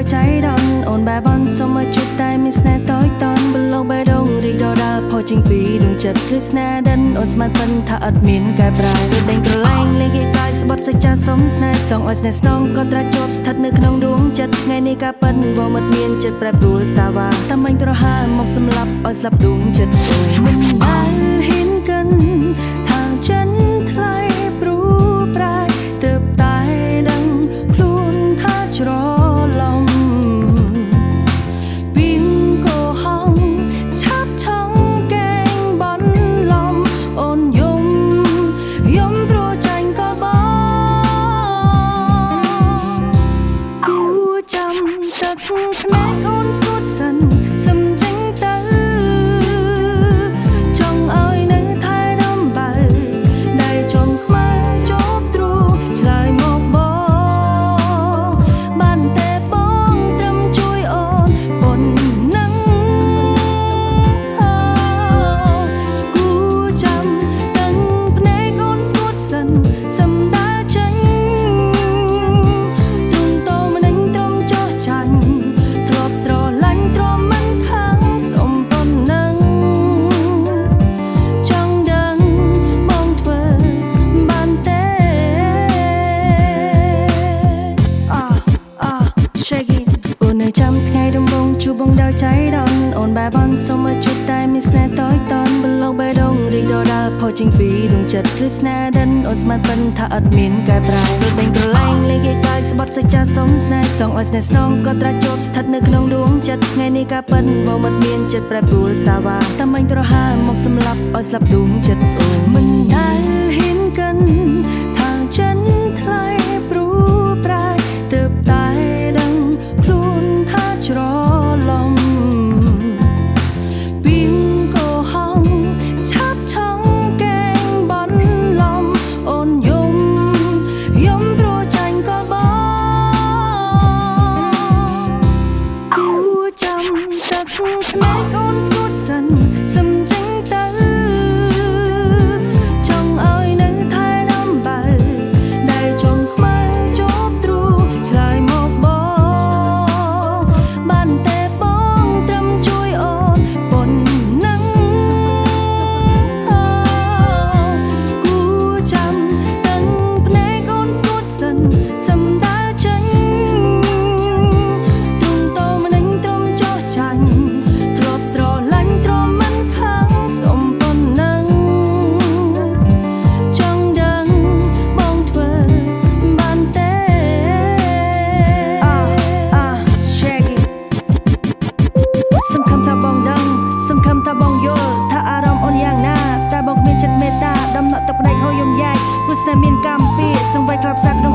ដោយចៃដន្យអូនបែបអន់សុំឲ្យជួបតែមានស្នេហ៍តូចតន់ប្រឡងបេះដូងរីកដដាលផុសចេញពីដួងចិត្តឬស្នេហ៍ដិនអូនស្មានប៉ិនថាអត់មានកែប្រែដូចដេញប្រឡែងលេងគេកាយស្បត់សច្ចាសុំស្នេហ៍សងឲ្យស្នេហ៍ស្នងក៏ត្រាច់ជាប់ស្ថិតនៅក្នុងដួងចិត្តថ្ងៃនេះការប៉ិនបងមិនមានចិត្តប្រែប្រួលសាវ៉ាតែមិញប្រហើមកសម្លាប់ឲ្យស្លាប់ដួងចិត្តអូនមិនដែលហ៊ានកិនថាចិនថ្លៃព្រួប្រែទើបតែដឹងខ្លួនថាច្រឡំ ពីងកុហងឆាប់ឆងកេងបនលំអូនយំយំព្រោះចាញ់ក៏បងគូចាំទឹកភ្នែកអូនស្គួតសិនសំចេញទៅចង់ឲ្យនៅថែដំបៅដែលចង់ខ្មៅជប់ទ្រូឆ្លើយមកបងបានតែបងត្រឹមជួយអូនប៉ុណ្ណឹង គូចាំទាំងភ្នែកអូនស្ងួតសិនសំដាចេញទុំតមនឹងត្រឹមចោះចាញ់ធ្លាប់ស្រឡាញ់ទ្រាំមិនខាងសុំប៉ុណ្ណឹងចង់ដឹងបងធ្វើបានទេ អាអា shake it អូននៅចាំថ្ងៃដំបូងជួបបងដោយចៃដន្យអូនបែបអន់សុំឲ្យជួបតែមានស្នេហ៍តូចតន់ប្រឡងបេះដូងរីកដដាលផុសចេញពីដួងចិត្តឬស្នេហ៍ដិនអូនស្មានប៉ិនថាអត់មានកែប្រែដូចដេញប្រឡែងលេងគេកាយស្បត់សច្ចាសុំស្នេហ៍សងឲ្យស្នេហ៍ស្នងក៏ត្រាច់ជាប់ស្ថិតនៅក្នុងដួងចិត្តថ្ងៃនេះការប៉ិនបងមិនមានចិត្តប្រែប្រួលសាវ៉ាតែមិញប្រហើមកសម្លាប់ឲ្យស្លាប់ដួងចិត្តអូនមិនដែលហ៊ានកិនថាចិនថ្លៃព្រួប្រែទើបតែដឹងខ្លួនថាច្រឡំ ពីងកុហងឆាប់ឆងកេងបនលំអូនយំយំព្រោះចាញ់ក៏បងគូចាំទឹកភ្នែកអូនស្ងួតសិនសំចេញទៅចង់ឲ្យនៅថែដំបៅដែលចង់ខ្មៅជប់ទ្រូឆ្លើយមកបងបានតែបងត្រឹមជួយអូនប៉ុណ្ណឹង គូចាំទាំងភ្នែកអូនស្ងួតសិនសំដាចេញទុំតមនឹងត្រឹមចោះចាញ់ធ្លាប់ស្រឡាញ់ទ្រាំមិនខាងសុំប៉ុណ្ណឹងចង់ដឹងបងធ្វើបានទេអាអា shake it សង្ឃឹមថាបងដឹងសង្ឃឹមថាបងយល់ថាអារម្មណ៍អូនយ៉ាងណាតែបងគ្មានចិត្តមេត្តាដំណក់ទឹកផ្នែកហូរយំយ៉ែកព្រោះស្នេហ៍មានកម្មពីសង្វេគក្លាប់សាក្នុង